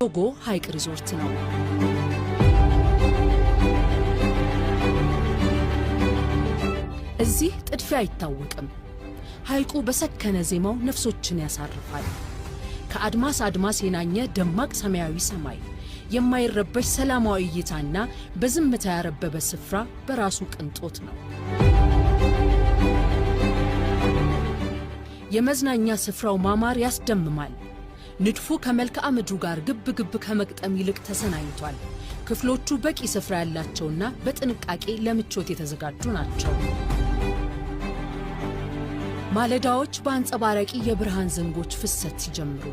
ሎጎ ሐይቅ ሪዞርት ነው። እዚህ ጥድፊያ አይታወቅም። ሐይቁ በሰከነ ዜማው ነፍሶችን ያሳርፋል። ከአድማስ አድማስ የናኘ ደማቅ ሰማያዊ ሰማይ፣ የማይረበሽ ሰላማዊ እይታና በዝምታ ያረበበ ስፍራ በራሱ ቅንጦት ነው። የመዝናኛ ስፍራው ማማር ያስደምማል። ንድፉ ከመልክዓ ምድሩ ጋር ግብ ግብ ከመግጠም ይልቅ ተሰናኝቷል። ክፍሎቹ በቂ ስፍራ ያላቸውና በጥንቃቄ ለምቾት የተዘጋጁ ናቸው። ማለዳዎች በአንጸባራቂ የብርሃን ዘንጎች ፍሰት ሲጀምሩ፣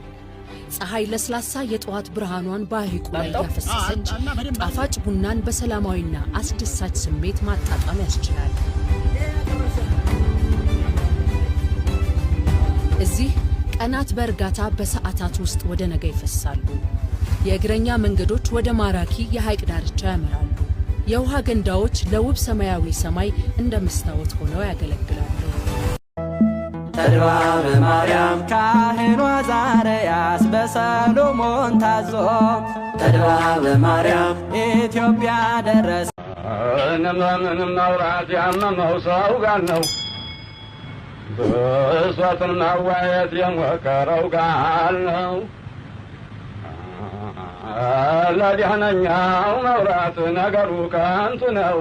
ፀሐይ ለስላሳ የጠዋት ብርሃኗን በሐይቁ ላይ ያፈሰሰች፣ ጣፋጭ ቡናን በሰላማዊና አስደሳች ስሜት ማጣጣም ያስችላል። እዚህ ቀናት በእርጋታ በሰዓታት ውስጥ ወደ ነገ ይፈሳሉ። የእግረኛ መንገዶች ወደ ማራኪ የሐይቅ ዳርቻ ያመራሉ። የውሃ ገንዳዎች ለውብ ሰማያዊ ሰማይ እንደ መስታወት ሆነው ያገለግላሉ። ተድባበ ማርያም ካህኗ ዛርያስ በሰሎሞን ታዞ ተድባበ ማርያም ኢትዮጵያ ደረሰ። ምንም ማውራት ያመመው ሰው ጋር ነው። ብሶትን ማዋየት የሞከረው ጋር ነው። ለደህነኛው መውራት ነገሩ ከንቱ ነው።